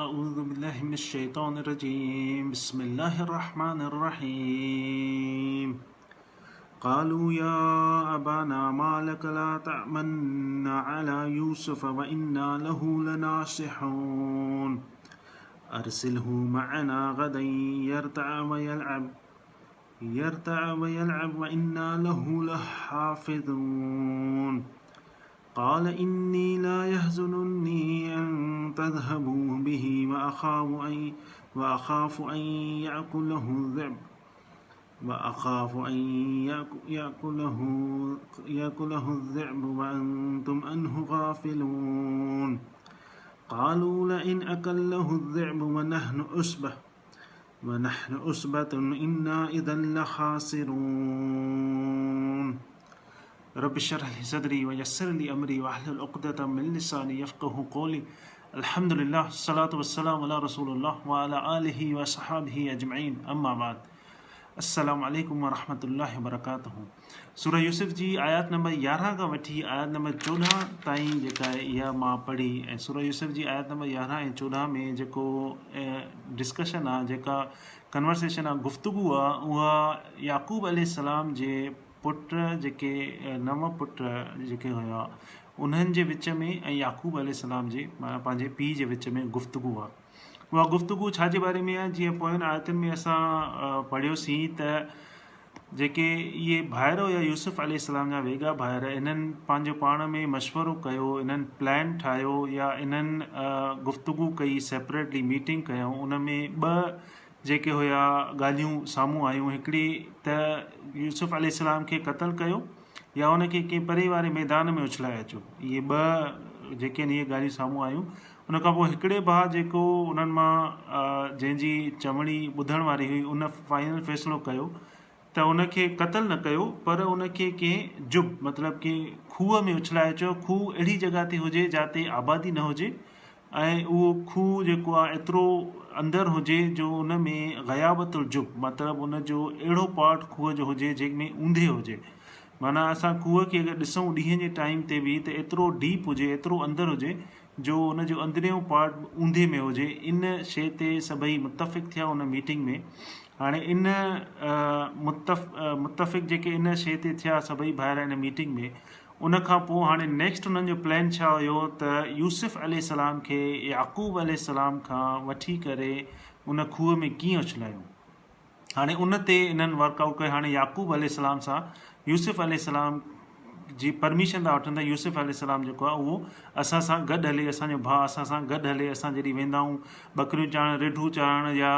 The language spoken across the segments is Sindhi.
اعوذ بالله من الشيطان الرجيم بسم الله الرحمن الرحيم قالوا يا أبانا ما لك لا تأمنا على يوسف وإنا له لناصحون أرسله معنا غدا يرتع ويلعب يرتع ويلعب وإنا له لحافظون قال إني لا يحزنني أن تذهبوا به وأخاف أن وأخاف أن يأكله الذئب وأخاف أن يأكله يأكله الذئب وأنتم عنه غافلون قالوا لئن أكله الذئب ونحن عصبة ونحن عصبة إنا إذا لخاسرون رب اشرح لي صدري ويسر لي امري واحلل عقدة من لساني يفقهوا قولي الحمد لله الصلاة والسلام على رسول الله وعلى آله وصحابه اجمعين اما بعد السلام عليڪم ورحمة الله وبرڪاته سورة يوسف جي آيات نمبر 11 کان وٺي آيات نمبر 14 تائين جيڪا آهي اها مان پڙهي ۽ سورة يوسف جي آيات نمبر 11 ۽ 14 ۾ جيڪو ڊسڪشن آهي جيڪا ڪنورسيشن آهي گفتگو آهي اها يعقوب عليه السلام جي پٽ جيڪي نو پٽ جيڪي هيا انهن جي وچ ۾ ۽ يعقوب عليه السلام جي معنيٰ پنهنجي پيء جي وچ ۾ گفتگو آهي اها گفتگو ڇا جي باري ۾ آهي جيئن پوين آيتن ۾ اسان پڙهيوسين ته جيڪي اهي ڀائر هيا يوسف عليه السلام جا ويڳا ڀائر انهن پنهنجو پاڻ ۾ مشورو ڪيو انهن پلان ٺاهيو يا انهن گفتگو ڪئي سيپريٽلي ميٽنگ ڪيائون ان ۾ ٻه جيڪي هيا ڳالهيون سامهون آيون هڪڙي ته يوسف عليه السلام کي قتل ڪيو يا ان کي ڪنهن پري واري ميدان ۾ اڇلائي اچو اهي ٻه جيڪي آهن اهي ڳالهيون سامهون آيون ان کان پوء هڪڙي ڀاء جيڪو انهن مان جنهن جي چوڻي ٻڌڻ واري هئي ان فائنل فيصلو ڪيو ته ان کي قتل نه ڪيو پر ان کي ڪنهن جب مطلب ڪنهن کوهه ۾ اڇلائي اچو کوهه اهڙي جڳهه تي هجي جاتي آبادي نه هجي ۽ اهو کوهه جيڪو آهي ايترو اندر هجي جو ان ۾ غيابت الجب مطلب ان جو اهڙو پارٽ کوهه جو هجي جنهن ۾ اوندهه هجي معنيٰ اسان کوهه کي اگر ڏسون ڏينهن جي ٽائيم تي به ته ايترو ڊيپ هجي ايترو اندر هجي جو ان جو اندريون پارٽ به اوندهه ۾ هجي ان شيء تي سڀئي متفق ٿيا ان ميٽنگ ۾ هاڻي ان متفق جيڪي ان شيء تي ٿيا سڀئي ڀائر ان ميٽنگ ۾ ان کان پوء هاڻي نيڪسٽ انهن جو پلان ڇا هيو ته يوسف عليه السلام کي يعقوب عليه السلام کان وٺي ڪري ان کوهه ۾ ڪيئن اڇلايون هاڻي ان تي انهن ورڪ آئوٽ ڪيو هاڻي يعقوب عليه السلام سان يوسف عليه السلام جي پرميشن ٿا وٺن ته يوسف عليه السلام جيڪو آهي اهو اسان سان گڏ هلي اسان جو ڀاء اسان سان گڏ هلي اسان جڏهن ويندا آهيون ٻڪريون چارڻ رڍون چارڻ يا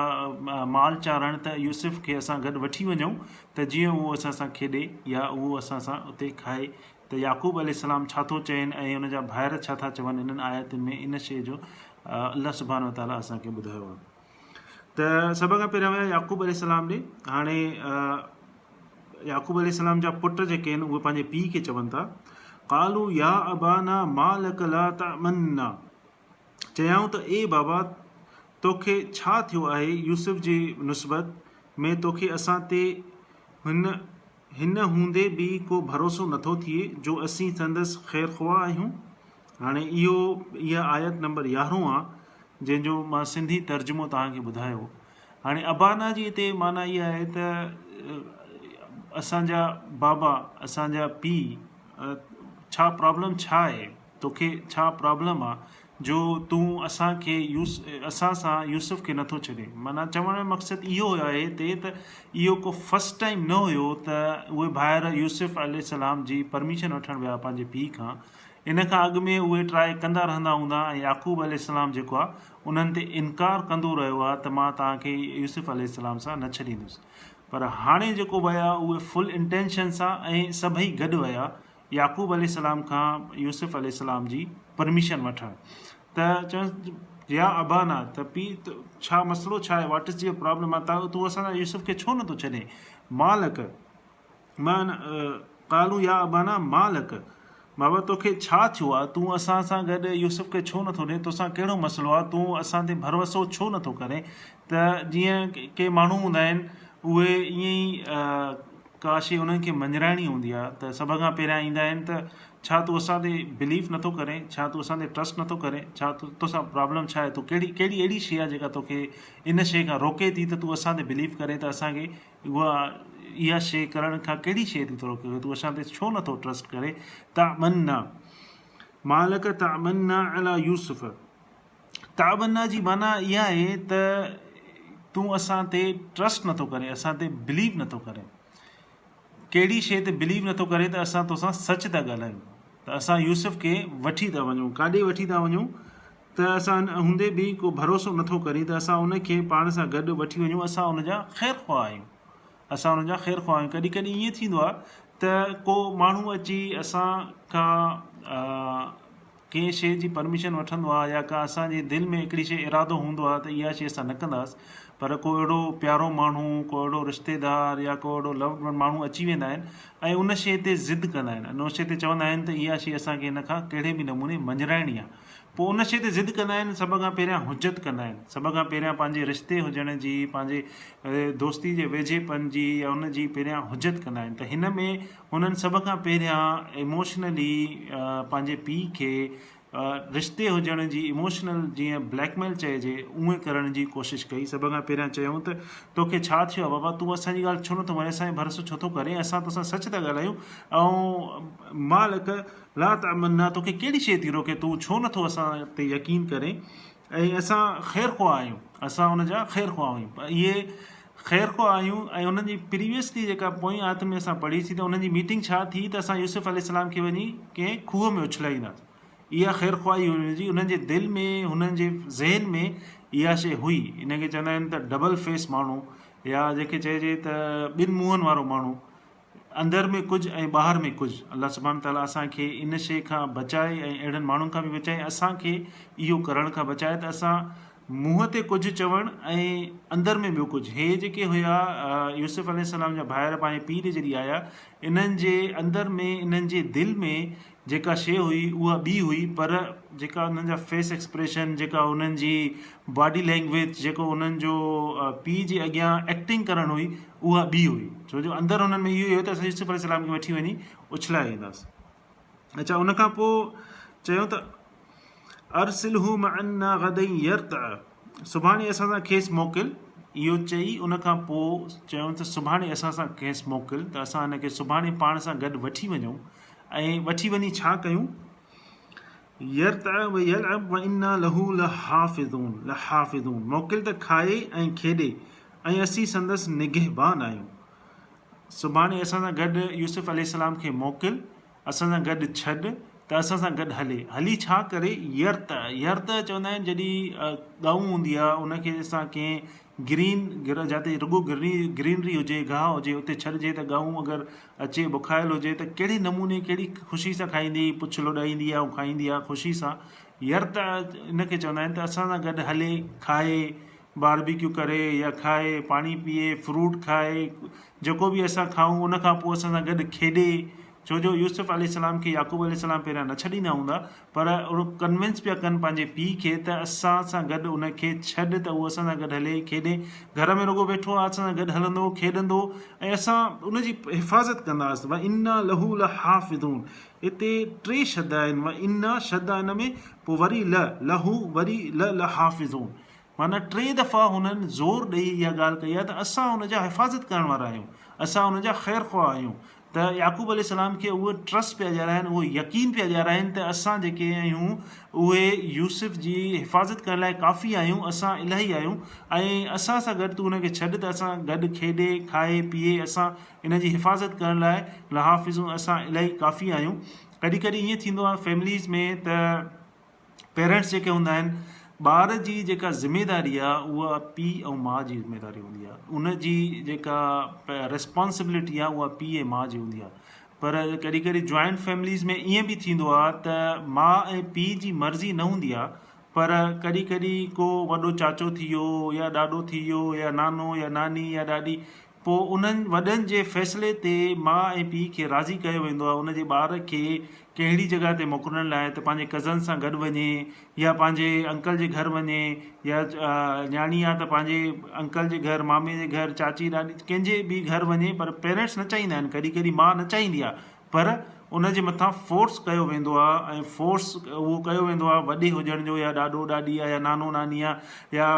مال چارڻ ته يوسف کي اسان گڏ وٺي وڃون ته جيئن اهو اسان سان کيڏي يا اهو اسان سان اتي کائي ته يعقوب عليه السلام ڇا ٿو چين ۽ ان جا ڀائر ڇا ٿا چون انهن آيتن ۾ ان شيء جو الله سبحانه وتعالٰي اسان کي ٻڌايو آهي ته سڀ کان پهريان ويا يعقوب عليه السلام ڏي هاڻي يعقوب عليه السلام جا پٽ جيڪي آهن اهي پنهنجي پيء کي چون ٿا قالو يا ابانا ما لك لا تامنا چيائون ته اي بابا توکي ڇا ٿيو آهي يوسف جي نسبت ۾ توکي اسان تي هن هن هوندي به ڪو ڀروسو نٿو ٿئي جو اسين سندس خيرخواهه آهيون. هاڻي اهو اها آيت نمبر يارهون آ جنهن جو مان سنڌي ترجمو توهان کي ٻڌايو. هاڻي ابانا جي هتي معنيٰ اها آهي ته اسان جا بابا اسان جا پيء ڇا پرابلم ڇا آهي توکي ڇا پرابلم آ جو تون اسان کي اسان سان يوسف کي نٿو ڇڏين. معنيٰ چوڻ جو مقصد اهو آهي هتي ته اهو ڪو فرسٽ ٽائيم نه هيو ته اهي ڀائر يوسف عليه السلام جي پرميشن وٺڻ ويا پنهنجي پيء کان. ان کان اڳ ۾ اهي ٽرائي ڪندا رهندا هوندا ۽ يعقوب عليه السلام جيڪو آهي انهن تي انڪار ڪندو رهيو آهي ته مان توهان کي يوسف عليه السلام سان نه ڇڏيندس. پر هاڻي جيڪو ويا اهي فل انٽينشن سان ۽ سڀئي گڏ ويا يعقوب عليه السلام کان يوسف عليه السلام جي پرميشن وٺڻ ته چونس يا ابانا ته پي ڇا مسئلو ڇا آهي واٽ از your problem تون اسان سان يوسف کي ڇو نٿو ڇڏين مالڪ مان قالو يا ابانا مالڪ بابا توکي ڇا ٿيو آهي تون اسان سان گڏ يوسف کي ڇو نٿو ڏين توسان ڪهڙو مسئلو آهي تون اسان تي ڀروسو ڇو نٿو ڪرين ته جيئن ڪي ماڻهو هوندا آهن اهي ائين ئي ڪا شيء انهن کي مڃرائڻي هوندي آهي ته سڀ کان پهريان ايندا آهن ته ڇا تون اسان تي بليف نٿو ڪرين؟ ڇا تون اسان تي ٽرسٽ نٿو ڪرين؟ ڇا توسان پرابلم ڇا آهي؟ تون ڪهڙي ڪهڙي اهڙي شيء آهي جيڪا توکي ان شيء کان روڪي ٿي ته تون اسان تي بليف ڪرين ته اسان کي اها اها شيء ڪرڻ کان ڪهڙي شيء ٿي روڪي تون اسان تي ڇو نٿو ٽرسٽ ڪرين؟ تامنا مالڪ تامنا علي يوسف تامنا جي معنيٰ اها آهي ته تون اسان تي ٽرسٽ نٿو ڪرين اسان تي بليف نٿو ڪرين ڪهڙي شيء تي بليو نٿو ڪري ته اسان توسان سچ ٿا ڳالهايون ته اسان يوسف کي وٺي ٿا وڃون ڪاڏي وٺي ٿا وڃون ته اسان ان هوندي به ڪو ڀروسو نٿو ڪرين ته اسان ان کي پاڻ سان گڏ وٺي وڃون اسان ان جا خير خواهه آهيون اسان ان جا خير خواهه آهيون ڪڏهن ڪڏهن ائين ٿيندو آهي ته ڪو ماڻهو اچي اسان کان ڪنهن شيء جي پرميشن وٺندو آهي يا ڪا اسان جي دل ۾ هڪڙي شيء ارادو هوندو آهي ته اها شيء اسان نه ڪنداسين پر ڪو اهڙو پيارو ماڻهو ڪو اهڙو رشتيدار يا ڪو اهڙو لوڊ ون ماڻهو اچي ويندا آهن ۽ ان شيء تي ضد ڪندا آهن ان شيء تي چوندا آهن ته اها شيء اسان کي هن کان ڪهڙي به نموني مڃرائڻي آهي پوء ان شيء تي ضد ڪندا آهن سڀ کان پهريان حجت ڪندا آهن سڀ کان پهريان پنهنجي رشتي هجڻ جي پنهنجي دوستي جي ويجهي پن جي يا ان جي پهريان حجت ڪندا آهن ته هن ۾ هنن سڀ کان پهريان ايموشنلي پنهنجي پيء کي رشتي هجڻ جي ايموشنل جيئن بليڪ ميل چئجي اونئين ڪرڻ جي ڪوشش ڪئي سڀ کان پهريان چيائون ته توکي ڇا ٿيو آهي بابا تون اسان جي ڳالهه ڇو نٿو مڃين اسان جي ڀروسو ڇو ٿو ڪرين اسان توسان سچ ٿا ڳالهايون ۽ مالڪ لا تامنا توکي ڪهڙي شيء ٿي روڪي تون ڇو نٿو اسان تي يقين ڪرين ۽ اسان خير خواهه آهيون اسان ان جا خير خواهه آهيون اهي خير خواهه آهيون ۽ انهن جي پريويسلي جيڪا پوئين آيت ۾ اسان پڙهي سي ته انهن جي ميٽنگ ڇا ٿي ته اسان يوسف عليه السلام کي وڃي ڪنهن کوهه ۾ اڇلائينداسين اها خير خواهي هئي انهن جي انهن جي دل ۾ هنن جي ذهن ۾ اها شيء هئي ان کي چوندا آهن ته ڊبل فيس ماڻهو يا جنهن کي چئجي ته ٻن منهن وارو ماڻهو اندر ۾ ڪجهه ۽ ٻاهر ۾ ڪجهه. الله سبحانه تعاليٰ اسان کي ان شيء کان بچائي ۽ اهڙن ماڻهن کان به بچائي اسان کي اهو ڪرڻ کان بچائي ته اسان منهن تي ڪجهه چوڻ ۽ اندر ۾ ٻيو ڪجهه. هي جيڪي هيا يوسف عليه السلام جا ڀائر پنهنجي پيء ڏي جڏهن آيا انهن جي اندر ۾ انهن جي دل ۾ جيڪا شيء هئي اها ٻي هئي پر جيڪا انهن جا فيس ايڪسپريشن جيڪا انهن جي باڊي لينگويج جيڪو انهن جو پيء جي اڳيان ايڪٽنگ ڪرڻ هئي اها ٻي هئي ڇو جو اندر انهن ۾ اهو ئي هيو ته اسان يوسف عليه السلام کي وٺي وڃي اڇلائي اينداسين اڇا ان کان پوء چيو ته ارسله معنا غدا يرتع سڀاڻي اسان سان کيس موڪل اهو چئي ان کان پوء چيو ته سڀاڻي اسان سان کيس موڪل ته اسان هن کي سڀاڻي پاڻ سان گڏ وٺي وڃون ۽ وٺي وڃي ڇا ڪيون؟ يرتع ويلعب وانا له لحافظون لحافظون موڪل ته کائي ۽ کيڏي ۽ اسين سندس نگهبان آهيون. سڀاڻي اسان سان گڏ يوسف عليه السلام کي موڪل، اسان سان گڏ ڇڏ ته اسان سان گڏ هلي. هلي ڇا ڪري؟ يرتع يرتع چوندا آهن جڏهن ڳئون هوندي آهي ان کي اسان ڪنهن گرين جاتي رڳو گرينري هجي گاهه هجي اتي ڇڏجي ته ڳئون اگر اچي بکايل هجي ته ڪهڙي نموني ڪهڙي خوشي سان کائيندي پڇ لوڏائيندي آهي ۽ کائيندي آهي خوشي سان ير ته ان کي چوندا آهن ته اسان سان گڏ هلي کائي باربيڪيو ڪري يا کائي پاڻي پيئي فروٽ کائي جيڪو به اسان کائون ان کان پوء اسان سان گڏ کيڏي ڇو جو يوسف عليه السلام کي يعقوب عليه السلام پهريان نه ڇڏيندا هوندا پر اهو ڪنوينس پيا ڪن پنهنجي پيء کي ته اسان سان گڏ ان کي ڇڏ ته اهو اسان سان گڏ هلي کيڏي گهر ۾ رڳو ويٺو آهي اسان سان گڏ هلندو کيڏندو ۽ اسان ان جي حفاظت ڪنداسين وانا له لحافظون اتي ٽي شد آهن وانا شد آهي ان ۾ پوء وري ل له وري ل لحافظون معنيٰ ٽي دفعا هنن زور ڏئي اها ڳالهه ڪئي آهي ته اسان ان جا حفاظت ڪرڻ وارا آهيون اسان ان جا خير خواهه آهيون ته يعقوب عليه السلام کي اهو ٽرسٽ پيا ڏيارائن اهو يقين پيا ڏيارائن ته اسان جيڪي آهيون اهي يوسف جي حفاظت ڪرڻ لاء ڪافي آهيون اسان الاهي آهيون ۽ اسان سان گڏ تون ان کي ڇڏ ته اسان گڏ کيڏي کائي پيئي اسان ان جي حفاظت ڪرڻ لاء لحافظون اسان الاهي ڪافي آهيون ڪڏهن ڪڏهن ائين ٿيندو آهي فيمليز ۾ ته پيرنٽس جيڪي هوندا آهن ٻار جي جيڪا ذميداري آهي اها پيء ۽ ماء جي ذميداري هوندي آهي ان جي جيڪا ريسپانسبلٽي آهي اها پيء ۽ ماء جي هوندي آهي پر ڪڏهن ڪڏهن جوائنٽ فيمليز ۾ ائين به ٿيندو آهي ته ماء ۽ پيء جي مرضي نه هوندي آهي پر ڪڏهن ڪڏهن ڪو وڏو چاچو ٿي ويو يا ڏاڏو ٿي ويو يا نانو يا ناني يا ڏاڏي پوء انهن وڏن جي فيصلي تي ماء ۽ پيء کي راضي ڪيو ويندو آهي ان جي ٻار کي ڪهڙي جڳهه تي موڪلڻ لاء ته پنهنجي ڪزن سان گڏ وڃي يا پنهنجي انڪل جي گهر وڃي يا نياڻي آهي ته پنهنجي انڪل جي گهر مامي جي گهر چاچي ڏاڏي ڪنهن جي به گهر وڃي پر پيرنٽس نه چاهيندا آهن ڪڏهن ڪڏهن ماء نه چاهيندي آهي پر ان جي مٿان فورس ڪيو ويندو آهي ۽ فورس اهو ڪيو ويندو آهي وڏي هجڻ جو يا ڏاڏو ڏاڏي آهي يا نانو ناني آهي يا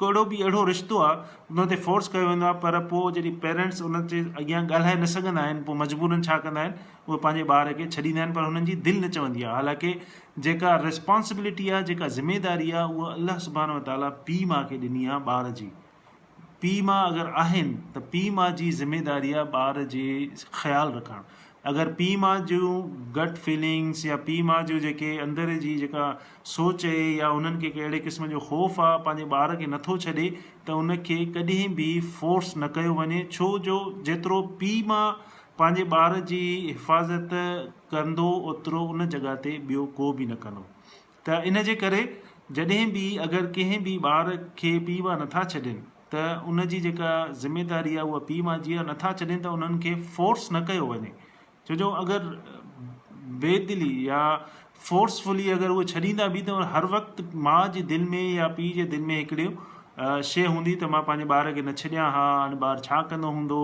ڪهڙو به اهڙو رشتو آهي ان تي فورس ڪيو ويندو آهي پر پوء جڏهن پيرنٽس ان جي اڳيان ڳالهائي نه سگهندا آهن پوء مجبورن ڇا ڪندا آهن اهي پنهنجي ٻار کي ڇڏيندا آهن پر هنن جي دل نه چوندي آهي حالانڪه جيڪا ريسپانسبلٽي آهي جيڪا ذميداري آهي اها الله سبحانه وتعاليٰ پيء ماء کي ڏني آهي ٻار جي پيء ماء اگر آهن ته پيء ماء جي ذميداري آهي ٻار جي خيال رکڻ اگر پيء ماء جون گٽ فيلنگس يا پيء ماء جو جيڪي اندر جي جيڪا سوچ اهي يا انهن کي ڪهڙي قسم جو خوف آهي پنهنجي ٻار کي نٿو ڇڏي ته ان کي ڪڏهن به فورس نه ڪيو وڃي ڇو جو جيترو پيء ماء پنهنجي ٻار جي حفاظت ڪندو اوترو ان جڳهه تي ٻيو ڪو به نه ڪندو ته ان جي ڪري جڏهن به اگر ڪنهن به ٻار کي پيء ماء نٿا ڇڏين ته ان جي جيڪا ذميداري آهي اها پيء ماء جي آهي نٿا ڇڏين ته انهن کي فورس نه ڪيو وڃي ڇو جو اگر بي دلي يا فورسفلي اگر اهي ڇڏيندا به ته هر وقت ماء جي دل ۾ يا پيء جي دل ۾ هڪڙي شيء هوندي ته مان پنهنجي ٻار کي نه ڇڏيان ها هاڻي ٻار ڇا ڪندو هوندو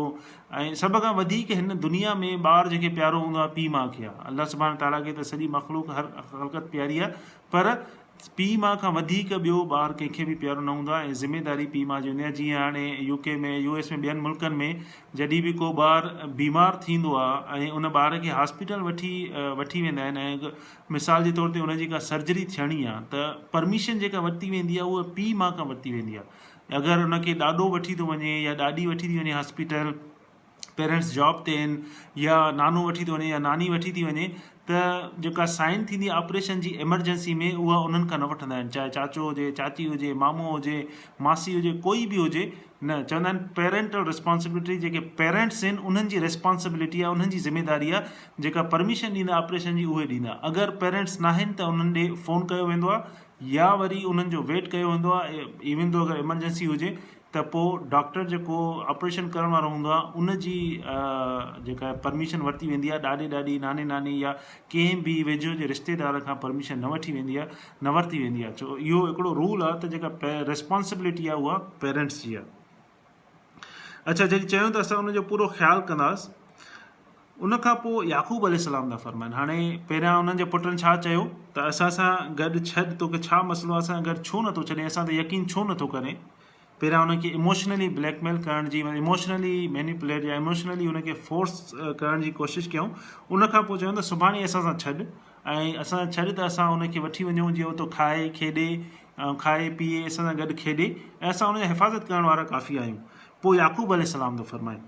۽ سڀ کان وڌيڪ هن دنيا ۾ ٻار جنهن کي پيارو هوندو آهي پيء ماء کي آهي الله سبحانه تعالٰي کي ته سڄي مخلوق هر خلقت پياري آهي پر پيء ماء کان وڌيڪ ٻيو ٻار ڪنهن کي به پيارو نه هوندو آهي ۽ ذميداري پيء ماء جي هوندي آهي جيئن هاڻي يو ڪي ۾ يو ايس ۾ ٻين ملڪن ۾ جڏهن به ڪو ٻار بيمار ٿيندو آهي ۽ ان ٻار کي هاسپيٽل وٺي وٺي ويندا آهن ۽ مثال جي طور تي ان جي ڪا سرجري ٿيڻي آهي ته پرميشن جيڪا ورتي ويندي آهي اها پيء ماء کان ورتي ويندي آهي اگر ان کي ڏاڏو وٺي ٿو وڃي يا ڏاڏي وٺي ٿي وڃي هاسپيٽل پيرنٽس جاب تي آهن يا نانو وٺي ٿو وڃي يا ناني وٺي ٿي وڃي ته جيڪا سائن ٿيندي آپريشن جي ايمرجنسي ۾ اها انهن کان نه وٺندا آهن چاهي چاچو هجي چاچي هجي مامو هجي ماسي هجي ڪوئي به هجي نه چوندا آهن پيرنٽل ريسپانسبلٽي جيڪي پيرنٽس آهن انهن جي ريسپانسبلٽي آهي انهن جي ذميداري آهي جيڪا پرميشن ڏيندا آپريشن جي اهي ڏيندا اگر پيرنٽس ناهن ته انهن ڏي فون ڪيو ويندو آهي يا وري انهن جو ويٽ ڪيو ويندو آهي ايون دو اگر ايمرجنسي هجي ته پوء ڊاڪٽر جيڪو آپريشن ڪرڻ وارو هوندو آهي ان جي جيڪا پرميشن ورتي ويندي آهي ڏاڏي ڏاڏي ناني ناني يا ڪنهن به ويجهو جي رشتيدار کان پرميشن نه وٺي ويندي آهي نه ورتي ويندي آهي ڇو اهو هڪڙو رول آهي ته جيڪا ريسپانسبلٽي آهي اها پيرنٽس جي آهي اڇا جڏهن چيو ته اسان ان جو پورو خيال ڪنداس ان کان پوء يعقوب عليه السلام ٿا فرمائن هاڻي پهريان انهن جي پٽن ڇا چيو ته اسان سان گڏ ڇڏ توکي ڇا مسئلو آهي اسان سان گڏ ڇو نٿو ڇڏين اسان تي يقين ڇو نٿو ڪرين پهريان انهن کي ايموشنلي بليڪ ميل ڪرڻ جي ايموشنلي مينيپوليٽ يا ايموشنلي ان کي فورس ڪرڻ جي ڪوشش ڪيائون ان کان پوء چيائون ته سڀاڻي اسان سان ڇڏ ۽ اسان سان ڇڏ ته اسان ان کي وٺي وڃون جيئن اتو کائي کيڏي ۽ کائي پيئي اسان سان گڏ کيڏي ۽ اسان ان جي حفاظت ڪرڻ وارا ڪافي آهيون پوء يعقوب عليه السلام ٿو فرمائي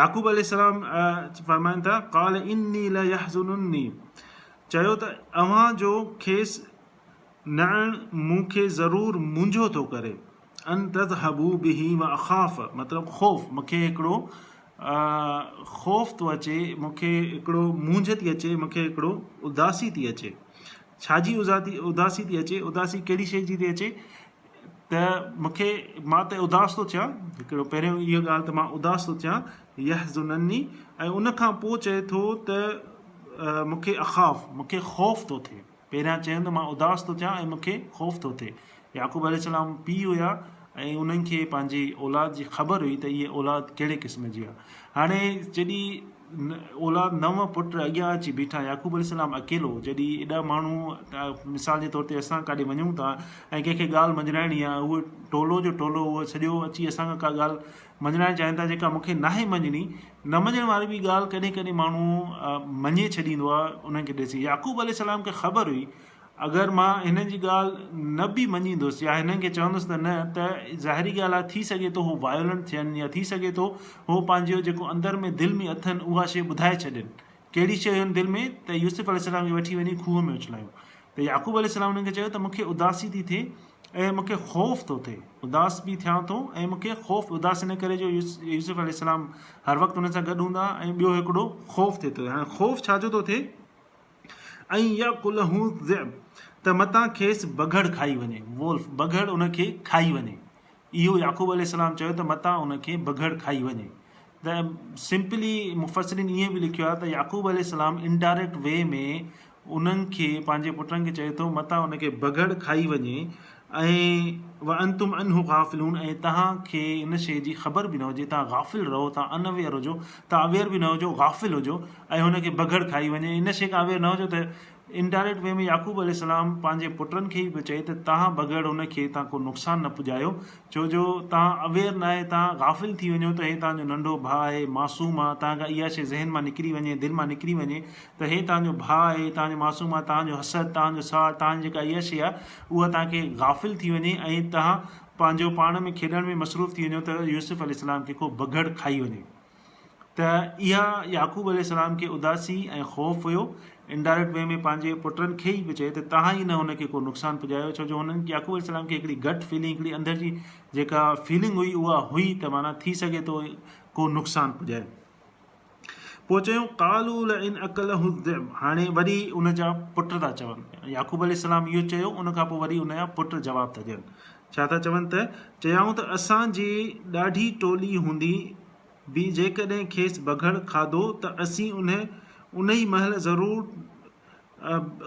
يعقوب عليه السلام فرمائن ٿا قال اني ليحزنني چيو ته اوهان جو کيس نئڻ مون کي ضرور مونجهو ٿو ڪري ان تذهبوا به واخاف مطلب خوف مون کي هڪڙو خوف ٿو اچي مون کي هڪڙو مونجهه ٿي اچي مون کي هڪڙو اداسي ٿي اچي ڇا جي اداسي ٿي اچي اداسي ڪهڙي شيء جي ٿي اچي ته مون کي مان ته اداس ٿو ٿيان هڪڙو پهريون اها ڳالهه ته مان اداس ٿو ٿيان يحزنني ۽ ان کان پوء چئي ٿو ته مون کي اخاف مون کي خوف ٿو ٿئي پهريان چيم ته مان اداس ٿو ٿيان ۽ مون کي خوف ٿو ٿئي. يعقوب عليه السلام پيء هيا ۽ انهن کي پنهنجي اولاد جي خبر هئي ته هيء اولاد ڪهڙي قسم جي آهي. هاڻي جڏهن اولاد نو پٽ اڳيان اچي بيٺا يعقوب عليه السلام اڪيلو جڏهن ايڏا ماڻهو مثال جي طور تي اسان ڪاڏي وڃون ٿا ۽ ڪنهن کي ڳالهه مڃرائڻي آهي اهو ٽولو جو ٽولو اهو سڄو اچي اسان کان ڪا ڳالهه مڃرائڻ چاهين ٿا جيڪا مون کي ناهي مڃڻي، نه مڃڻ واري به ڳالهه ڪڏهن ڪڏهن ماڻهو مڃي ڇڏيندو آهي انهن کي ڏسي يعقوب عليه السلام کي خبر هئي اگر مان هنن جي ڳالهه نه به مڃيندس يا هنن کي چوندس ته نه ته ظاهري ڳالهه آهي ٿي سگهي ٿو هو وائولنٽ ٿين يا ٿي سگهي ٿو هو پنهنجو جيڪو اندر ۾ دل ۾ اٿن اها شيء ٻڌائي ڇڏين ڪهڙي شيء هين دل ۾ ته يوسف عليه السلام کي وٺي وڃي کوهه ۾ اڇلايون ته يعقوب عليه السلام انهن کي چيو ته مون کي اداسي ٿي ٿئي ۽ مون کي خوف ٿو ٿئي اداس به ٿيان ٿو ۽ مون کي خوف اداس ان ڪري جو يوسف عليه السلام هر وقت انهن سان گڏ هوندا ۽ ٻيو هڪڙو خوف ٿئي ٿو هاڻي خوف ڇا جو ٿو ٿئي ۽ ياڪله الذئب ته متان کيس بگهڙ کائي وڃي وولف بگهڙ ان کي کائي وڃي اهو يعقوب عليه السلام چيو ته متان ان کي بگهڙ کائي وڃي ته سمپلي مفسرين ائين به لکيو آهي ته يعقوب عليه السلام انڊائريڪٽ وي ۾ انهن کي پنهنجي پٽن کي چئي ٿو متان ان کي بگهڙ کائي وڃي ۽ وانتم عنه غافلون ۽ توهان کي ان شيء جي خبر به نه هجي، توهان غافل رهو، توهان ان اويئر هجو، توهان اويئر به نه هجو، غافل هجو ۽ هن کي بگهڙ کائي وڃي، ان شيء کان اويئر نه هجو ته انڊائريڪٽ وي ۾ يعقوب عليه السلام پنهنجي پٽن کي ئي پيو چئي ته توهان بگهڙ هن کي توهان ڪو نقصان نه پڄايو ڇو جو توهان اويئر نه آهي توهان غافل ٿي وڃو ته هي توهان جو ننڍو ڀاء آهي معصوم آهي توهان کان اها شيء ذهن مان نڪري وڃي دل مان نڪري وڃي ته هي توهان جو ڀاء آهي توهان جو معصوم آهي توهان جو حسد توهان جو ساڙ توهان جي جيڪا اها شيء آهي اها توهان کي غافل ٿي وڃي ۽ توهان پنهنجو پاڻ ۾ کيڏڻ ۾ مصروف ٿي وڃو ته يوسف عليه السلام کي ڪو بگهڙ کائي وڃي ته اها يعقوب عليه السلام کي اداسي ۽ خوف هيو انڊائريڪٽ وي ۾ پنهنجي پٽن کي ئي پيو چئي ته توهان ئي نه هن کي ڪو نقصان پڄايو ڇو جو هنن يعقوب عليه السلام کي هڪڙي گٽ فيلنگ هڪڙي اندر جي جيڪا فيلنگ هئي اها هئي ته معنيٰ ٿي سگهي ٿو ڪو نقصان پڄائي. پوء چيائون، قالوا لئن اڪله الذئب هاڻي وري ان جا پٽ ٿا چون، يعقوب عليه السلام اهو چيو ان کان پوء وري ان جا پٽ جواب ٿا ڏين، ڇا ٿا چون ته، چيائون ته اسان جي ڏاڍي ٽولي هوندي به جيڪڏهن کيس بگهڙ کاڌو ته اسين انهي مهل ضرور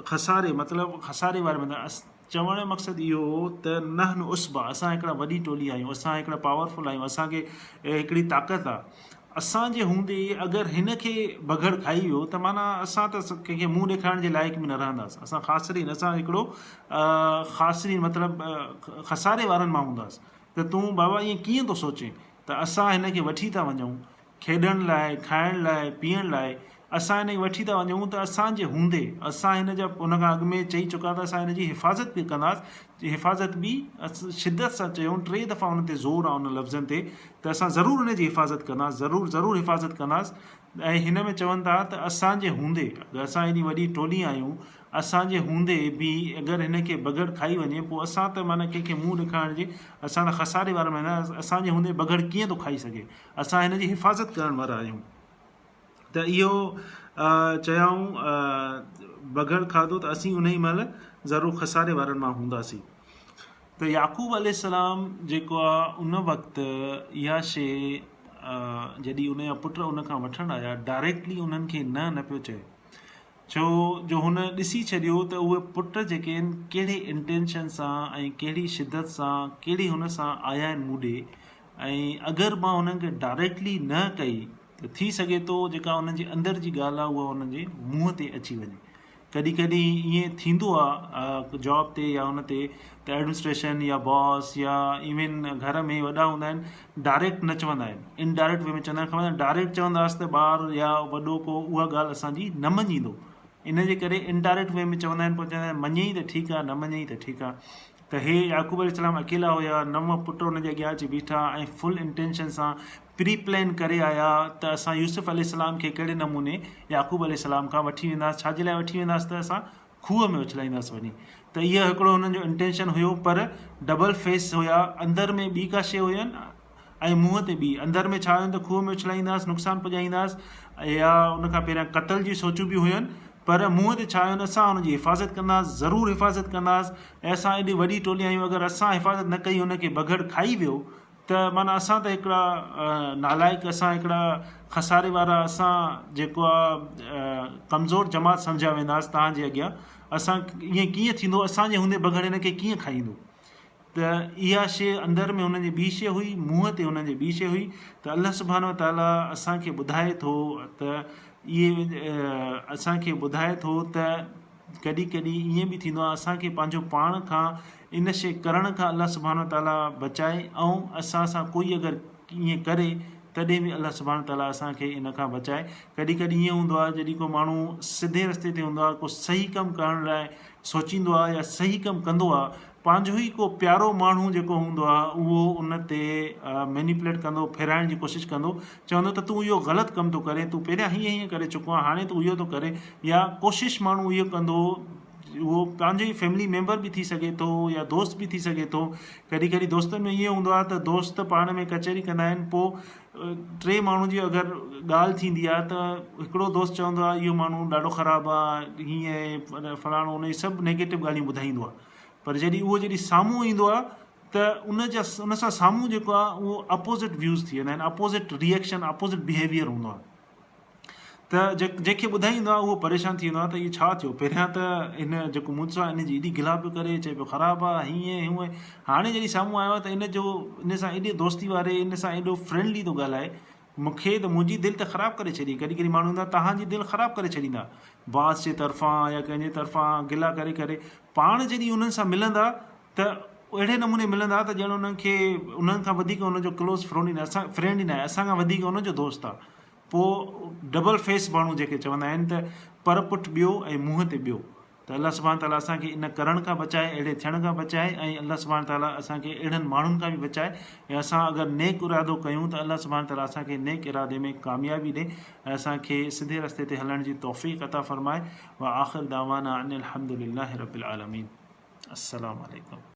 خساري مطلب خساري واري مطلب چوڻ جو مقصد اهو هو ته نحن عصبه اسان هڪڙا وڏي ٽولي آهيون اسان هڪڙا پاورفل آهيون اسان کي هڪڙي طاقت آهي اسان جي هوندي اگر هن کي بگهڙ کائي ويو ته معنيٰ اسان ته ڪنهن کي منهن ڏيکارڻ جي لائق به نه رهنداسين اسان خاسرين اسان هڪڙو خاسرين مطلب خساري وارن مان هونداسين ته تون بابا ائين ڪيئن ٿو سوچين ته اسان هن کي وٺي ٿا وڃون کيڏڻ لاء، کائڻ لاء، پيئڻ لاء، اسان هن کي وٺي ٿا وڃون ته اسان جي هوندي، اسان هن جا ان کان اڳ ۾ چئي چڪا ته اسان هن جي حفاظت به ڪنداسين، حفاظت به شدت سان چيون، ٽي دفعا ان تي زور آ ان لفظن تي ته اسان ضرور ان جي حفاظت ڪنداسين، ضرور ضرور حفاظت ڪنداسين ۽ هن ۾ چون ٿا ته اسان جي هوندي اگر اسان ايڏي وڏي ٽولي آهيون، اسان جي هوندي به اگر هن کي بگهڙ کائي وڃي پوء اسان ته معنيٰ ڪنهن کي منهن ڏيکارڻ جي اسان ته خساري وارن ۾ نه اسان جي هوندي بگهڙ ڪيئن ٿو کائي سگهي. اسان هن جي حفاظت ڪرڻ وارا آهيون ته اهو چيائون بگهڙ کاڌو ته اسين انهي مهل ضرور خساري وارن مان هونداسين. ته يعقوب عليه السلام جيڪو آ ان وقت اها شي جڏهن ان جا پٽ ان کان وٺڻ آيا ڊائريڪٽلي انهن کي نه نه پيو چئي ڇو جو هن ڏسي ڇڏيو ته اهي پٽ جيڪي آهن ڪهڙي انٽينشن سان ۽ ڪهڙي شدت سان ڪهڙي هن سان آيا آهن مون ڏي ۽ اگر مان انهن کي ڊائريڪٽلي نه ڪئي ته ٿي سگهي ٿو جيڪا انهن جي اندر جي ڳالهه آهي اها انهن جي منهن تي اچي وڃي ڪڏهن ڪڏهن ائين ٿيندو آهي جاب تي يا ان تي ته ايڊمنسٽريشن يا باس يا ايون گهر ۾ وڏا هوندا آهن ڊائريڪٽ نه چوندا آهن انڊائريڪٽ وي ۾ چوندا آهن خبر ڊائريڪٽ چونداس ته ٻار يا وڏو ڪو اها ڳالهه اسان جي نه مڃيندو ان جي ڪري انڊائريڪٽ وي ۾ چوندا آهن پوء چوندا آهن مڃيئي ته ٺيڪ آهي نه مڃيئي ته ٺيڪ آهي ته هي يعقوب عليه السلام اڪيلا هيا نو پٽ ان جي اڳيان اچي بيٺا ۽ فل انٽينشن سان پري پلان ڪري آيا ته اسان يوسف عليه السلام کي ڪهڙي نموني يعقوب عليه السلام کان وٺي وينداس ڇا جي لاء وٺي وينداس ته اسان کوهه ۾ اڇلائينداس وڃي ته اهو هڪڙو هنن جو انٽينشن هيو پر ڊبل فيس هيا اندر ۾ ٻي ڪا شيء هين ۽ منهن تي ٻي اندر ۾ ڇا هين ته کوهه ۾ اڇلائينداس نقصان پڄائينداس يا ان کان پهريان قتل جي سوچون به هين پر منهن تي ڇا هين اسان هن جي حفاظت ڪنداس ضرور حفاظت ڪنداس ۽ اسان ايڏي وڏي ٽولي آهيون اگر اسان حفاظت نه ڪئي هن کي بگهڙ کائي ويو ته معنيٰ اسان ته هڪڙا نالائق اسان هڪڙا خساري وارا اسان جيڪو آ ڪمزور جماعت سمجهيا وينداس توهان جي اڳيان اسان ائين ڪيئن ٿيندو اسان جي هوندي بگهڙ هن کي ڪيئن کائيندو ته اها شيء اندر ۾ هنن جي ٻي شيء هئي منهن تي هنن جي ٻي شيء هئي ته الله سبحانه وتعاليٰ اسان کي ٻڌائي ٿو ته اهي اسان کي ٻڌائي ٿو ته ڪڏهن ڪڏهن ائين به ٿيندو آهي اسان کي پنهنجو پاڻ کان ان شيء ڪرڻ کان الله سبحانه وتعاليٰ بچائي ۽ اسان سان ڪوئي اگر ائين ڪري تڏهن به الله سبحانه وتعاليٰ اسان کي ان کان بچائي. ڪڏهن ڪڏهن ائين هوندو آهي جڏهن ڪو ماڻهو سڌي رستي تي هوندو آهي ڪو صحيح ڪم ڪرڻ لاء سوچيندو آهي يا صحيح ڪم ڪندو آهي پنهنجو ئي ڪو پيارو ماڻهو جيڪو هوندو آهي اهو ان تي مينيپوليٽ ڪندو ڦيرائڻ جي ڪوشش ڪندو چوندو ته تون اهو غلط ڪم ٿو ڪرين تون پهريان هيئن هيئن ڪري چڪو آهين هاڻي تون اهو ٿو ڪرين يا ڪوشش ماڻهو اهو ڪندو اهو پنهنجو ئي فيملي ميمبر به ٿي سگهي ٿو يا دوست به ٿي سگهي ٿو ڪڏهن ڪڏهن دوستن ۾ ائين هوندو آهي ته دوست پاڻ ۾ ڪچهري ڪندا آهن پوء ٽي ماڻهن جي اگر ڳالهه ٿيندي آهي ته هڪڙو دوست چوندو آهي اهو ماڻهو ڏاڍو خراب آهي هيئن فلاڻو ان جي سڀ نيگيٽو ڳالهيون ٻڌائيندو آهي پر جڏهن اهو جڏهن سامهون ايندو آهي ته ان جا ان سان سامهون جيڪو آهي اهو اپوزٽ ويوز ٿي ويندا آهن اپوزٽ ريئڪشن اپوزٽ بيهيويئر هوندو آهي. ته جنهن کي ٻڌائيندو آهي اهو پريشان ٿي ويندو آهي ته اهو ڇا ٿيو پهريان ته هن جيڪو مون سان ان جي ايڏي گلا پيو ڪري چئي پيو خراب آهي هيئن هونئن هاڻي جڏهن سامهون آيو آهي ته ان جو ان سان ايڏي دوستي واري ان سان ايڏو فرينڊلي ٿو ڳالهائي مون کي ته منهنجي دل ته خراب ڪري ڇڏي. ڪڏهن ڪڏهن ماڻهو ايندا توهان جي دل خراب ڪري ڇڏيندا. باس جي طرفان يا ڪنهن جي طرفان گلا ڪري ڪري پاڻ جڏهن انهن سان ملندا ته اهڙي نموني ملندا ته ڄڻ انهن کي انهن کان وڌيڪ انهن جو ڪلوز فرونڊ ئي نه اسان فرينڊ ئي ناهي اسان کان وڌيڪ انهن جو دوست آ. پوء ڊبل فيس ماڻهو جيڪي چوندا آهن ته پر پٺ ٻيو ۽ منهن تي ٻيو. ته الله سبحانه تعالٰي اسان کي ان ڪرڻ کان بچائي اهڙي ٿيڻ کان بچائي ۽ الله سبحانه تعالٰي اسان کي اهڙن ماڻهن کان به بچائي ۽ اسان اگر نيڪ ارادو ڪيون ته الله سبحانه تعالٰي اسان کي نيڪ ارادي ۾ ڪاميابي ڏي ۽ اسان کي سڌي رستي تي هلڻ جي توفيق عطا فرمائي واخر دعوانا ان الحمد لله رب العالمين السلام عليڪم.